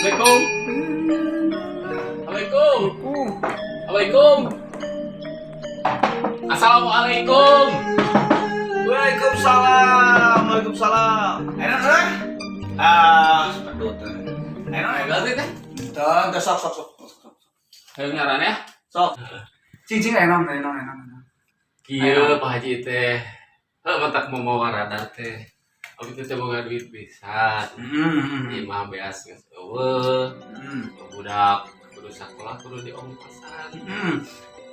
Assalamualaikum. Assalamualaikum. Assalamualaikum. Assalamualaikum. Waalaikumsalam. Waalaikumsalam. Enak eh? Ah, pedut. Enak enak. Berarti teh. Teu, sok sok sok. Sok. Ayo ngaran ya. Sok. Cing cing enak enak enak. Kieu Pak Haji teh. Heuh, matak mau mawa radar teh. Abi teh boga duit bisa. Imah beas geus euweuh. Budak kudu sakola, kudu diongkosan.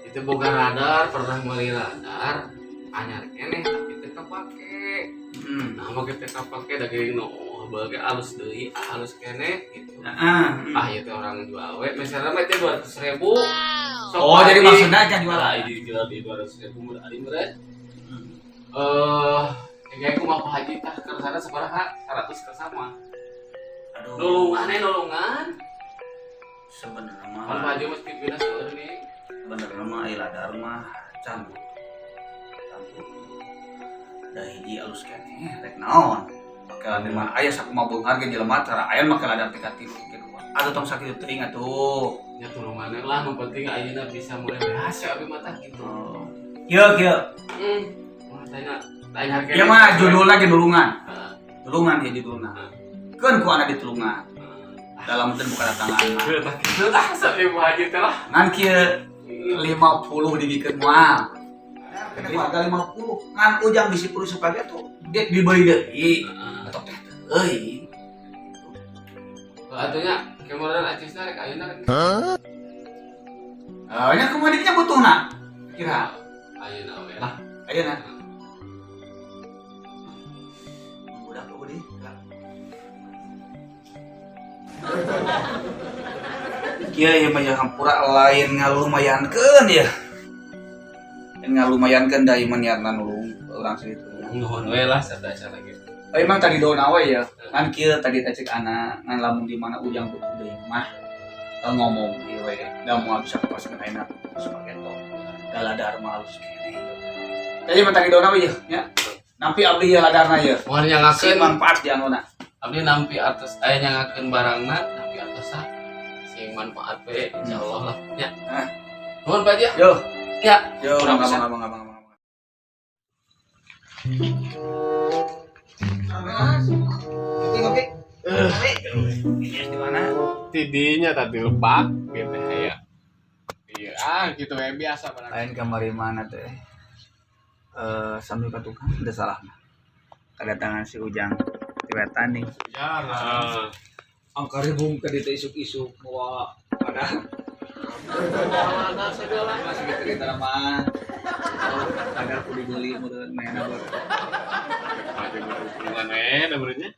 Itu boga radar, pernah meuli radar anyar keneh, tapi teu kapake. Nah, make teu kapake da geuning nu bage alus deui, alus keneh gitu. Ah, ieu teh orang jual we, misalnya mah teh 200 ribu. Sok. Oh, jadi Haji. Maksudnya kan jual. Lah, ini dijual di 200 ribu mun ari meureun. Kayak kumaha, Pak Haji, tah kersana sabaraha? 100 kersama. Aduh. Nulungan eh, nulungan. Sebenarnya Kan mah Pak Haji mesti pindah seueur nih. Sebenarnya mah ai ladar mah can butuh. Can butuh. Da hiji alus keneh rek naon. Make ladar mah aya sakumaha beunghar ge jelema tara aya make ladar tingkat tilu gitu. Atuh tong sakitu teuing atuh. Ya tulungannya lah, nu penting ayeuna bisa mulai beas ya abi mah tah gitu. Oh. Kieu kieu. Wah, tanya lain harga. Ieu mah judulna ge nulungan. Heeh. Tulungan ya judulna. Keun ku ana ditulungan. Dalam teu buka datangan mah. Kieu tah kitu tah sampe Bu Haji teh lah. Ngan kieu 50 dibikeun moal. Kena harga 50. Ngan Ujang bisi perlu supaya tuh dia dibeli deui. Atau teh teuing. Atunya kemarin acisna rek ayeuna rek. Eh, nya kumaha dinya butuhna? Kira Ayeuna we lah. Ayeuna. Udah kok deui. Kieu ieu mah ya, hampura lain ngalumayankeun ya. Lain ngalumayankeun da ieu mah niatna nulung urang sakitu. Nuhun we lah sadasa lagi. Oh, emang tadi doa we ya. Ngan kieu tadi teh cek ana ngan lamun di mana Ujang butuh deui mah ngomong ieu we da moal bisa kepaskeun ayeuna sebagai to. Da ladar mah halus keneh. Tadi mah tadi doa we ya nya. Nampi abdi ya ladarna ya. Moal Sing nyangakeun manfaat di anuna. Abdi nampi atas aya nyangakeun barangna, nampi atas ah. Sing manfaat we insyaallah lah nya. Ah. Nuhun, Pak Haji. Yo. Ya. Yo, Kurang mangga bisa. Mangga mangga mangga mangga. Oke, oke. Ini di mana? Tidinya tadi lebak gitu ya. Iya, ah gitu ya biasa barang. Lain kamari mana teh? Eh, sambil ke tukang udah salah mah. Kedatangan si Ujang tiwetan nih. Jarang. Angka ribung ke ditu isuk-isuk bawa pada Ada segala. Masih gitu cerita mah. Agar kudu dibeli meureun mainna buat. Aja hubungan we da beureunya.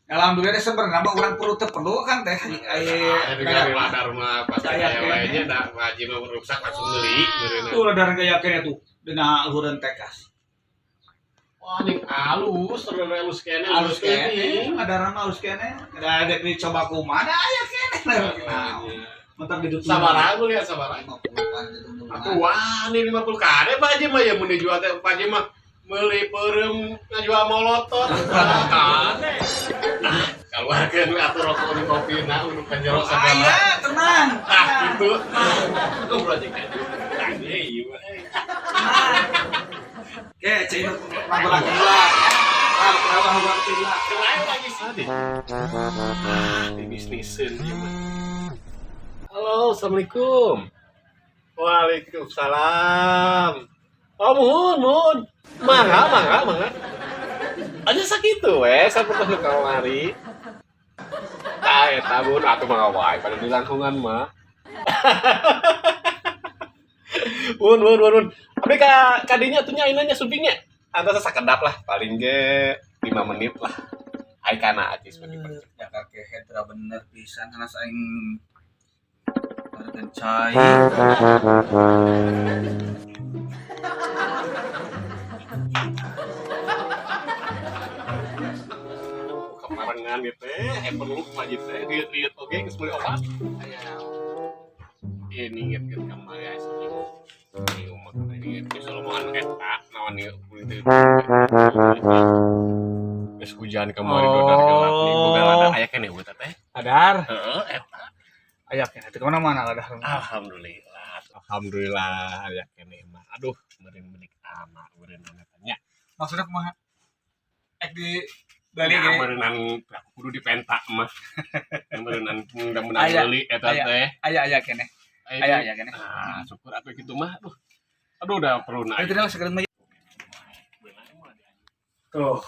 Alhamdulillah deh, sebenarnya mah urang perlu teu perlu kan teh aya Aya ladar mah pas Saya aya we nya da Pak Haji mah rusak langsung beli meureunna. Tuh ladar gaya kene tuh dina luhureun tekas. Wah, ning alus, terus alus kene. Alus kene, ladar mah alus kene. Da ada dicoba kumaha da aya kene. Nah, mentak di Sabaraha lihat sabaraha. Atuh wah, nih 50 kade Pak Haji mah ya, mun dijual teh Pak Haji mah meuli peureum ngajual molotot. Kade. Ah, keluarkeun we atuh rokok di kopi na untuk ka jero segala. Aya, tenang. Ah, gitu. Lu project aja. Tanya ieu mah. Oke, cek itu lagu lah. Ah, kenapa lagu lah? Lain lagi sih. Ah, di bisnisin ieu mah. Halo, assalamualaikum. Waalaikumsalam. Oh, muhun, muhun. Mangga, mangga, mangga. Aja sakitu we, sapertos nu kamari. Tah eta bun, atuh mangga wae pada di langkungan mah. Bun, bun, bun, bun. Abdi ka kadinya tuh nya nya sumpingnya. Antara sakedap lah, paling ge 5 menit lah. Ai kana acis mah dipercepat. Ya kakek hedra bener pisan karena aing harga cai. Keparengan gitu eh perlu wajib teh riet-riet oge geus meuli obat. Aya. Ini inget-inget kamari aya seminggu. Ini umat ini geus omongan eta naon ieu kulit. Geus hujan kamari dodar gelap nih boga ladang aya keneh teh. Adar. Heeh, Aya keneh teu kemana-mana ladar. Alhamdulillah. Alhamdulillah aya keneh mah. Aduh, meureun menik anak meureun nya. Maksudnya kumaha? Ek di bali Ya, gini. Meureunan aku kudu dipenta mah. Meureunan mudah-mudahan Aya, meuli eta teh. Aya aya keneh. Aya aya keneh. Ah, syukur atuh kitu mah. Aduh. Aduh, udah perlu Ayo naik. tidak sekedar mah. Tuh,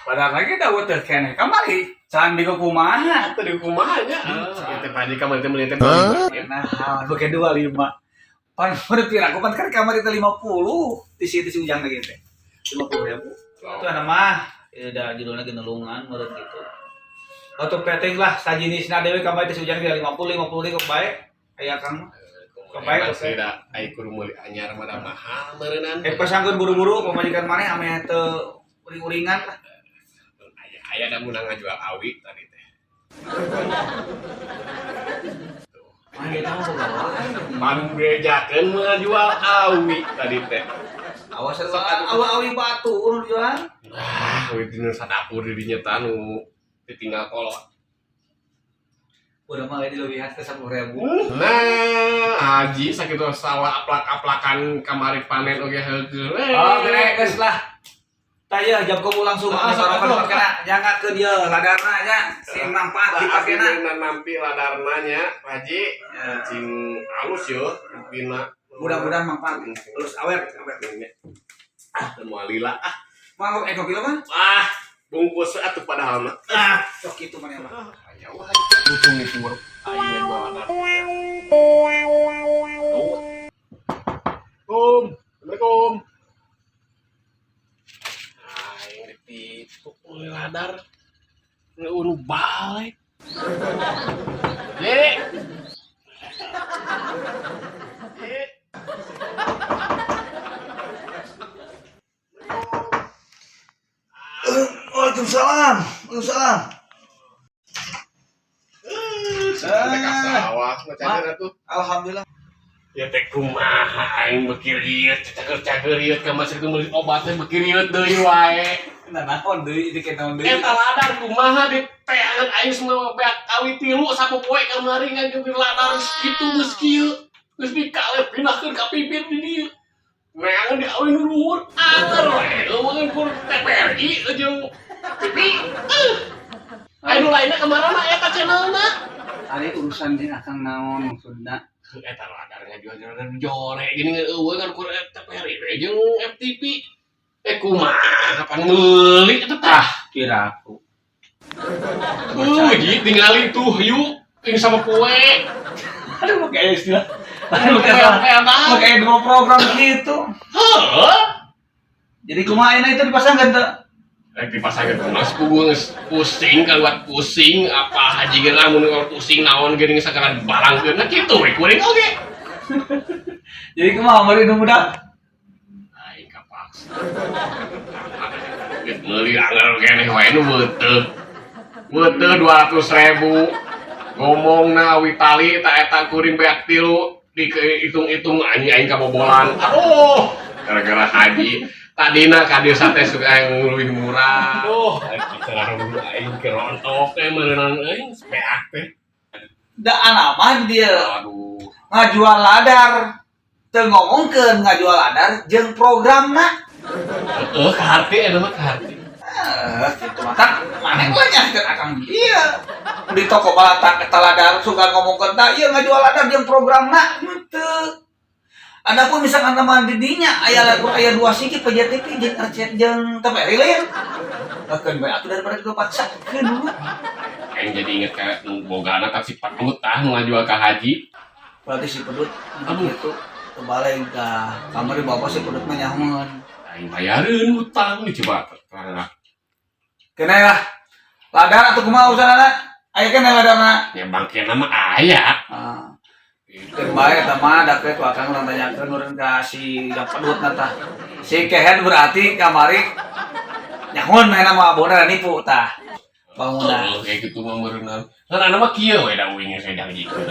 padahal lagi dah teh keneh. Kamari can di kumaha. Tadi kumaha nya? Ah, teh Pak Haji kamari teh meuli teh. Nah, pakai 25. Pan pira aku pan kan kamari teh 50 di situ si Ujang lagi teh. 50 ribu. Itu ana mah ya udah judulnya genelungan menurut gitu. Waktu peting lah sajinisna dewe kamari teh si Ujang 50 50 kok bae. Aya Kang mah. Kebaik, Kebaik sih da ai kudu meuli anyar mah da mahal meureunnan. Eh pasangkeun buru-buru pamajikan maneh ame teu uring-uringan lah. Aya aya da meunang ngajual awi tadi teh. Mana kita mah boga wae. Pan bejakeun ngajual awi tadi teh. Awas awi batu urang jual. Ah, awi dina sadapur di dinya tah nu ditinggal kolot. Udah mah dileuwihan teh 10.000. Nah, Haji sakitu sawah aplak-aplakan kamari panen oge heukeul. Oh, gede geus lah. Tah ya jam kumpul langsung Ah, ah, sorokan aduh. dipakena jangan ke dia ladarna nya sing manfaat dipakena. Nampi ladarna nya, Pak Haji. Ya. Cing halus yo, dina. Mudah-mudahan manfaat. Terus awet, awet. Ah, teu moal lila ah. Mangkok eko kilo mah? Ah, bungkus atuh padahal mah. Ah, sok kitu maneh mah. Aya wah, lutung itu aing jual ladar. Om, Assalamualaikum. Aing ditipu oleh ladar. Unu balik. Dek. Dek. Waalaikumsalam. Waalaikumsalam. Sampai ka sawah macakeun atuh. Alhamdulillah. Ya teh kumaha aing beuki rieut, cager-cager rieut ka masih meuli obat teh beuki rieut deui wae. Nah, naon deui itu naon deui. Eta ladar kumaha di teangan aing semua beak awi tilu sapopoe kamari ngan jeung ladar kitu geus kieu. Geus dikalep pindahkeun ka pipir di dieu. Neangan di awi nu luhur anger we eueuh kur TPRI jeung TV. Aya nu lainna kamarana eta channelna. Ari urusan jeung akang naon maksudna? Eta ladar ngajual-jual jore gini eueuh kan kur TPRI we jeung FTV. Kumaha pan meuli eta tah. Kira aku. Ji, tinggalin tuh, yuk. Ini sama kue. Aduh, pakai istilah. Aduh, pakai dua program gitu. Hah? Jadi kumaha ayeuna itu dipasangkeun teu? Rek dipasangkeun kumaha ku geus pusing kaluat pusing apa haji ge lamun pusing naon geuning sagala dibalangkeun nah kitu we kuring oge. Jadi kumaha meuli nu budak? Aing kapaksa. Geus meuli anger keneh wae nu beuteuh. Beuteuh 200.000. Ngomongna awi tali ta eta kuring beak tilu dihitung-hitung anjing aing kabobolan. Aduh, gara-gara haji. Tadina ka desa teh suka yang leuwih murah. Aduh, aing aing kerontok teh meureunan euy beak teh. Da ana mah dia Aduh. ngajual ladar. Teu ngomongkeun ngajual ladar jeung programna. Heeh, kaharti eta mah kaharti. Gitu mah maneh mah nyahkeun akang ieu. Di toko balatak eta ladar suka ngomongkeun tah ieu ngajual ladar jeung programna henteu. Adapun misalkan mah di dinya aya lagu aya dua siki PJTV jeung RC jeung TVRI lain. Bahkan bae atuh daripada dipaksakeun dulu. Aing jadi inget ka nu bogana tak si pedut tah nu ngajual ka haji. Berarti si pedut aduh itu kebalik tah. Kamari bapak si pedut mah nyahoeun. Aing bayareun utang nih coba terang. Kena lah. Ladar atuh kumaha urusanana? Aya keneh ladarna. Ya bangkena mah aya. Ah. Keun bae eta mah da ku akang urang tanyakeun urang ka si pedutna tah. Si kehed berarti kamari nyahoeun manehna mah bener nipu tah. Bangunan. Oh, kayak gitu mah meureunnan. Kan ana mah kieu we da uing geus jangjikeun.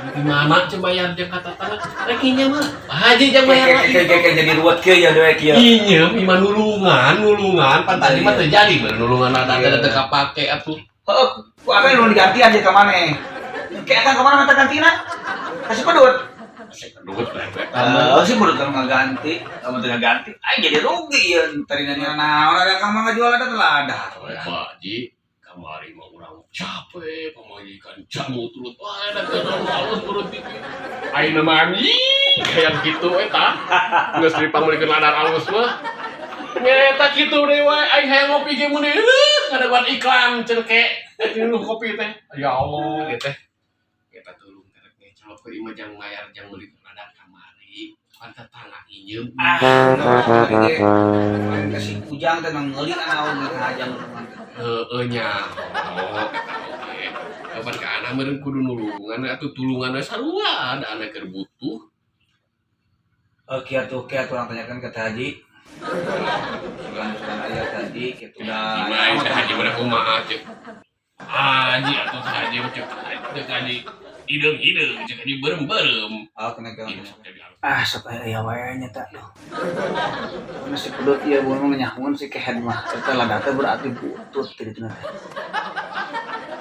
Di mana coba bayar jeung ka tatangga? Rek injem mah. Haji jang bayar. Kayak jadi ruwet kieu ya dewe kieu. Injem imah nulungan, nulungan pan tadi mah teu jadi meureun nulungan ada teu kapake atuh. Heeh, ku akang nu digantian jeung ka maneh. Kayak akang kemana minta gantina? Kasih pedut. Kasih pedut bebek. Si pedut kan nggak ganti, kamu tidak ganti. Aing jadi rugi ya. Tadi nanya naon ada akang mah ngajual ada telah ada. Pak Haji, kamari mah urang capek, pamajikan jamu turut wae da teu halus turut TV. Ayeuna mah anjing kayak gitu eta. Geus dipameulikeun ladar alus mah. Nyeta kitu deui wae aing hayang ngopi ge mun deui ngadaguan iklan cenah ke nu kopi teh. Ya Allah teh. Eta tulung teh rek ngecelok ke imah jang mayar jang meuli ladar kamari. Pan tetangga nginjem. Ah, aing kasih ujang teh nang ngeuli naon ngajang. Heeh nya. Oh, eta oge. Kapan ka anak meureun kudu nulungan atuh tulungan we sarua ada anak keur butuh. Oh, kieu tuh urang tanyakan ke Teh Haji. Sugan-sugan aya Teh Haji kitu da. Gimana Teh Haji mana kumaha cek. Haji atuh Teh Haji cek cek Haji hideung-hideung cek Haji beureum-beureum. Oh, kena ke. Ieu sok jadi alus. Ah, sok aya wae nya teh. Duh. Karena si pedut ieu mah nyahoan si kehed mah. Eta lada teh berarti butut ti ditu teh.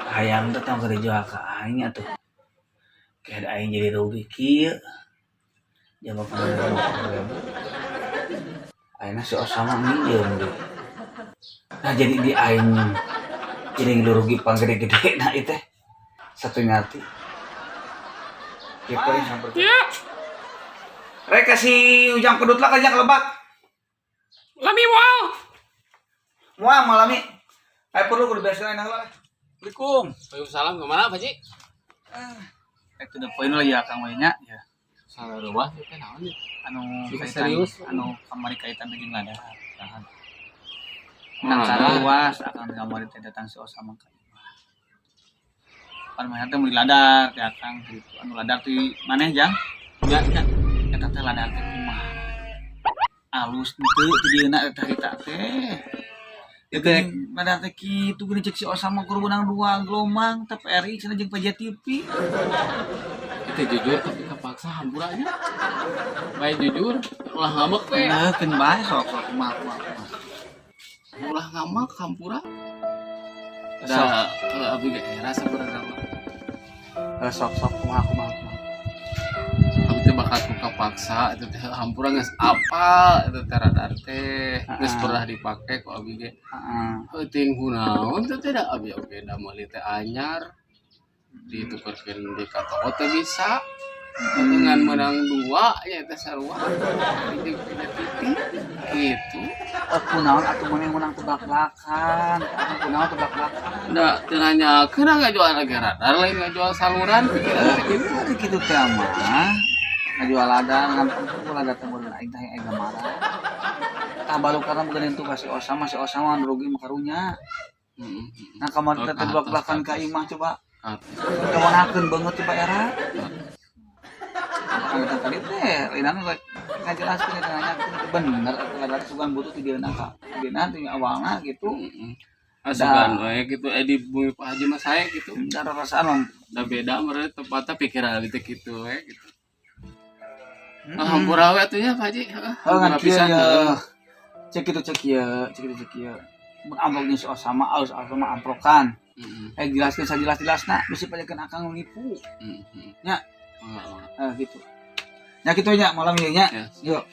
Hayang teh tong dijual ka aing atuh. Kehed aing jadi rugi kieu. Jaba 50.000. Ayeuna si Osama nginjeum deui. Nah jadi di aing jadi rugi panggede-gede nah ieu teh. Satu ngerti. Kieu paling sampai. Ya. Rek kasih ujang pedut lah kajang lebak. Lami moal. Moal malami. Ayo perlu kudu biasa enak lah. Assalamualaikum. Waalaikumsalam kemana Pak Haji? Ah, itu the point lah ya Kang we nya ya. Salah rumah teh naon ya? Anu Bisa kaitan, serius. Anu kamari kaitan jeung lada. Nah, Nang saruas akang kamari teh datang si Osama ka imah. Pan maneh teh meuli ladar teh akang gitu. Anu ladar ti maneh jang? Nya nya. Eta teh ladar teh kumaha? Alus henteu ti dieuna eta harita teh. Itu Geuning ladar teh kitu geuning cek si Osama kur beunang dua gelombang TVRI cenah jeung Paja TV. Itu jujur tapi kepaksa hampura nya. Baik jujur, ulah ngambek we. Nah, keun bae sok sok kumaha kumaha. Ulah ngambek hampura. Sok. Da abdi ge era sebenarnya mah. Sok sok kumaha kumaha kumaha. Abdi teh bakal ku kapaksa itu teh hampura geus apal itu teh radar teh geus pernah dipake ku abdi ge. Heeh. Heuting kunaon teh teh da abdi oge da meuli teh anyar. Ditukerkeun di ka toko teh bisa. Dengan menang dua nya teh sarua. Jeung punya TV gitu. Kunaon atuh maneh menang tebak-tebakan. Atuh kunaon tebak-tebakan. Da teu nanyakeun ngajual lagi radar lain ngajual saluran pikiran teh gitu. Ari kitu teh mah. Ngajual lada ngan teu lada teh mun aing teh aya marah. Tah balukarna meureun tu ka si Osama, si Osama anu rugi mah karunya. Heeh. Nah kamari teh tebak-tebakan ka imah coba. Atas. Kawanakeun banget coba era. Kang tadi teh lain rek ngajelaskeun eta nanyakeun teu bener atuh ladar sugan butuh ti dieuna ka. Dieuna ti awalna gitu. Heeh. Asugan we gitu di bumi Pak Haji mah saya gitu. Da rarasaan mah. Da beda meureun tempatna pikiran abdi teh kitu we gitu. Ah hampura we atuh nya Pak Haji. Heeh. Oh, ngan Hampura kieu pisan. ya. Heeh. Cek kitu cek ieu, cek kitu cek ieu. Mun amplopnya si Osama alus alus mah amplokan. Heeh. Jelaskeun sajelas-jelasna bisi pajakeun akang nu nipu. Heeh. Nya. Heeh. Ah gitu. Nya kitu nya malam ieu nya. Ya. Yuk.